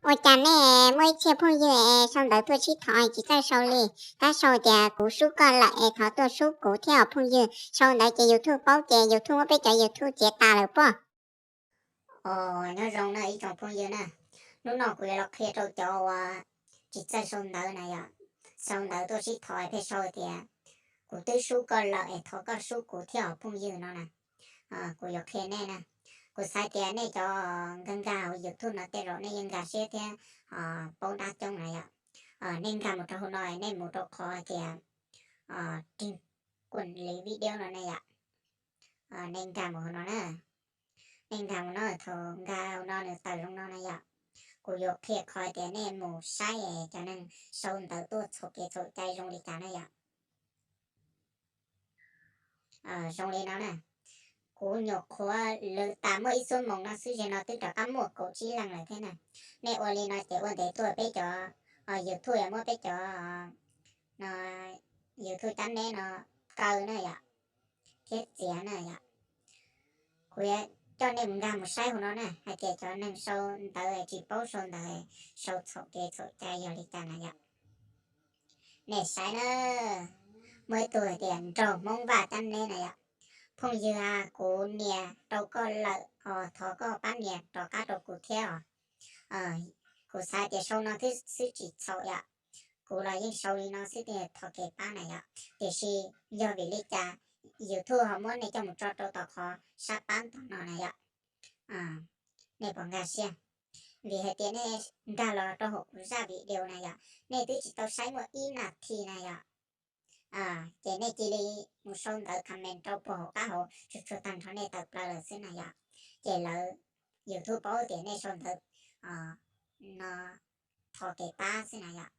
Ua cas nej muaj ib txhia phooj ywg es sau ntawv tuaj sib thov tsis txawj sau li? Tab sau tias kuv sub koj lawm es thov tuaj sub kuv thiab os phooj ywg. Sau ntawv ces YouTube paub ces YouTube muab peb cov YouTube txiav tas lawm pob. Os, nyob zoo na ib tsoom phooj ywg na. Hnub no kuv yuav los qhia rau cov uas tsis txawj sau ntawv na yom. Sau ntawv tuaj sib thov pheej sau tias kuv twb sub koj lawm es thov koj sub kuv thiab os phooj ywg no na. Kuv yuav qhia nej na. Kuv xav tias nej cov nkag nkag hauv YouTube no tej zaum nej yeej nkag siab thiab paub dab coob na yom. Nej nkag mus rau hauv no, nej mus rau qhov hais tias kuj li video no ne yom. Nej nkag mus hauv no na. Nej nkag mus no, thaum nkag hauv no nws tawm zoo no na yom. Kuv yuav qhia qhov tias nej mus saib cov neeg sau ntawv tuaj txhaum kev txhaum cai zoo li cas na yom. Zoo li no na. Kuv nyuam qhuav lwm tas muaj ib xuab moos no xwb, zaum no twb rov qab muaj kaum tsib leej lawm thiab na. Nej ua li no ces ua ntev tuaj peb cov YouTube yuav muab peb cov no, YouTube cab neb no kaw na yom, thiab txiav na yom. Kuv yuav coj nej mus nkag mus saib hauv no na hais tias cov neeg sau ntawv tsis paub sau ntawv, sau txhaum kev txhaum cai yog li cas na yom. Nej saib na, muaj ib tug hais tias nraug Hmoob Vaj cab neb na yom. Phooj ywg, kuv nias rau koj lawm os, thov koj pab nias rov qab rau kuv thiab os. Kuv xav tias sau no xwb tsis txhaum yom. Kuv los yeej sau li no xwb thiaj thov kev pab na yom. Tiam sis yog vim li cas YouTube ho muab nej coj mus tso rau tom qhov sab pab tom no na yom. Nej puas nkag siab? Vim hais tias nej nkag los rau hauv kuv zaj video na yom, nej twb tsis tau saib muaj ib nas this na yom. Ces nej cia li mus sau ntawv comment rau puag hauv qab hauv tsuag tsuag tag nrho nej tawm plaws lawm xwb na yom. Ces lawv YouTube paub tias nej sau ntawv no thov kev pab xwb na yom.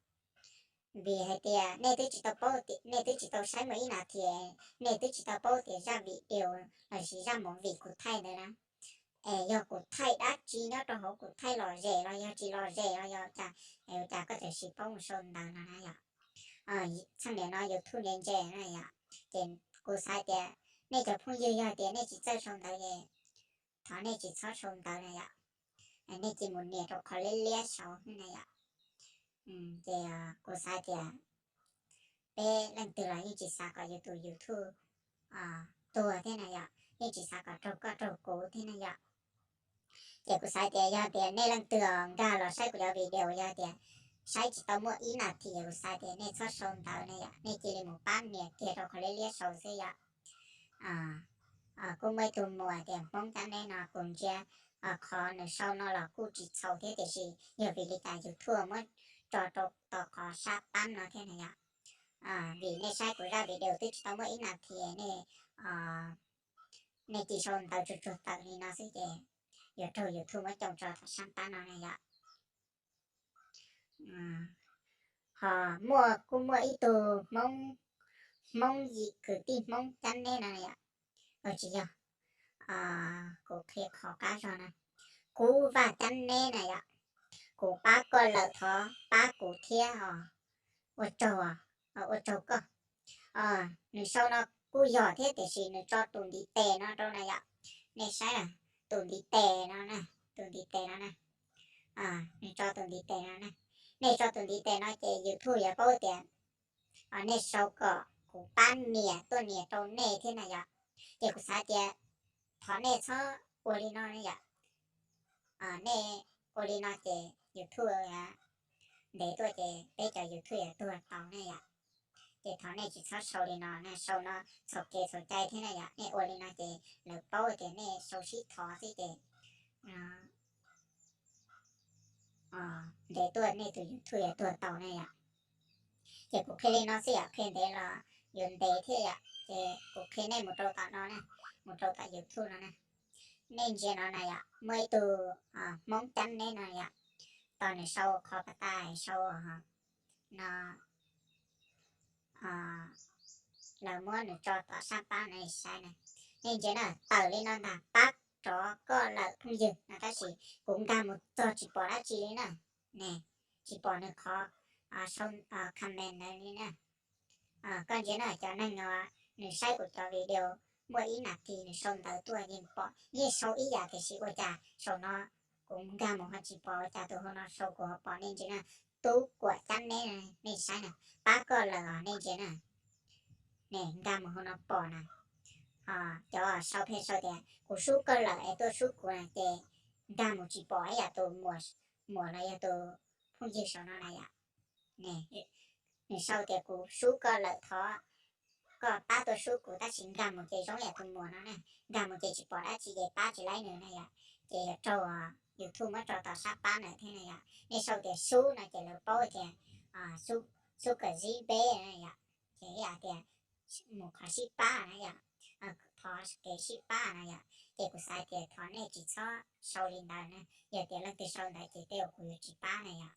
Vim hais tias nej twb tsis tau paub, nej twb tsis tau saib muaj ib nas this, nej twb tsis tau paub tias zaj video lossis zaj movie kuv thaij ntawd na, es yog kuv thaij dab tsi nyob rau hauv, kuv thaij lom zem los yog tsis lom zem los yog cas, es ua cas koj txawm sis paub mus sau ntawv no na yom. Txheej niam no YouTube ntse ntse na yom. Ces kuv xav tias nej cov phooj ywg yog tias nej tsis txawj sau ntawv es thov nej tsis txhob sau ntawv na yom. Nej cia mus nias rau qhov liab liab saud xwb na yom. Ces kuv xav tias peb leej twg los yeej tsis xav kom yus tus YouTube tuag thiab na yom, yeej tsis xav kom raug koj raug kuv thiab na yom. Ces kuv xav tias yog tias nej leej twg nkag los saib kuv cov video yog tias saib tsis tau muaj ib nas this, kuv xav tias nej txhob sau ntawv na yom, nej cia li mus pab nias kiag rau qhov liab liab saud xwb yom. Kuj muaj ib tug muam tias Hmoob cab neb no, kuv ntsia qhov nws sau no los kuj tsis txhaum thiab, tiam sis yog vim li cas YouTube muab tso rau tom qhov sab pab no thiab na yom. Vim nej saib kuv zaj video twb tsis tau muaj ib nas this nej, nej cia sau ntawv tsuag tsuag tawm li no xwb ces yuav raug YouTube muab coj tso tom sab pab no na yom. Ho muaj, kuj muaj ib tug Hmoob, Hmoob yim kwv tij Hmoob cab neb no yom. Tsis yog, kuv qhia qhov qab zog na. Kuv Vaj cab neb na yom. Kuv pab koj lawm, thov pab kuv thiab os. Ua tsaug, ua tsaug koj. Nws sau no kuj yog thiab, tiam sis nws tso tus ntiv tes no rau na yom. Nej saib, tus ntiv tes no, tus ntiv tes no na. Nws tso tus ntiv tes no na. Nej tso tus ntiv tes no ces YouTube yuav paub tias nej sau kom kuv pab nias tuaj nias rau nej thiab na yom. Ces kuv xav tias thov nej txhob ua li no ne yom. Nej ua li no ces YouTube ntev tuaj ces peb cov YouTube yuav tuag tau ne yom. Ces thov nej tsis txhob sau li no, nej sau no txhaum kev txhaum cai thiab na yom. Nej ua li no ces lawv paub tias nej sau sib thov xwb ces ntev tuaj nej tus YouTube yuav tuag tau ne yom. Ces kuv qhia li no xwb yom, qhia ntev los yuav ntev thiab yom. Ces kuv qhia nej mus rau tom no na, mus rau tom YouTube no na. Nej ntsia no na yom, muaj ib tug Hmoob cab neb no yom, tos nws sau qhov pas tas sau no, lawv muab nws tso tom sab pab no saib na. Nej ntsia na, tawm li no ntag, pab rov koj lawm phooj ywg no, tab sis kuv nkag mus txog tsis pom dab tsi li na. Ne, tsis pom nws qhov comment ntawd li na. Koj ntsia na, cov neeg no nws saib kuv cov video muaj ib nas this nws sau ntawv tuaj yeej pom, yeej sau ib yam tiam sis ua cas saum no Kuv nkag mus ho tsis pom, ua cas tus hauv no sau kuv ho pom nej ntsia na. Tub Kuam Cab Neb, nej saib na, pab koj lawm os nej ntsia na. Ne nkag mus hauv no pom na. Cov sau pheej sau tias kuv sub koj lawm es tuaj sub kuv na, ces nkag mus tsis pom ib yam tus muam los yog tus phooj ywg saum no na yom. Nws sau tias kuv sub koj lawm, thov koj pab tuaj sub kuv, tab sis nkag mus ces zoo yam tus muam no na, nkag mus ces tsis pom dab tsi ces pab tsis laib nws na yom. Ces yog raug YouTube muab tso tom sab pab ntawd thiab na yom. Nej sau tias sub no ces lawv paub tias sub kom zib peb na yom. Ces ib yam tias mus qhov sib pab na yom, thov kev sib pab na yom. Ces kuv xav tias thov nej tsis txhob sau li ntawd na, yog tias leej twg sau ntawd ces tej zaum kuv yuav tsis pab na yom.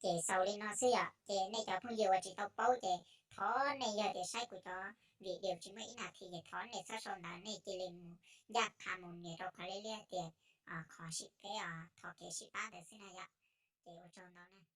Ces xaus li no xwb yom. Ces nej cov phooj ywg uas tsis tau paub ces thov nej, yog tias saib kuv cov video tsis muaj ib nas this ces thov nej txhob sau ntawd, nej cia li mus ncaj qha mus nias rau qhov liab liab tias qhov sib peb, thov kev sib pab ntawd xwb na yom. Ces ua tsaug ntau na.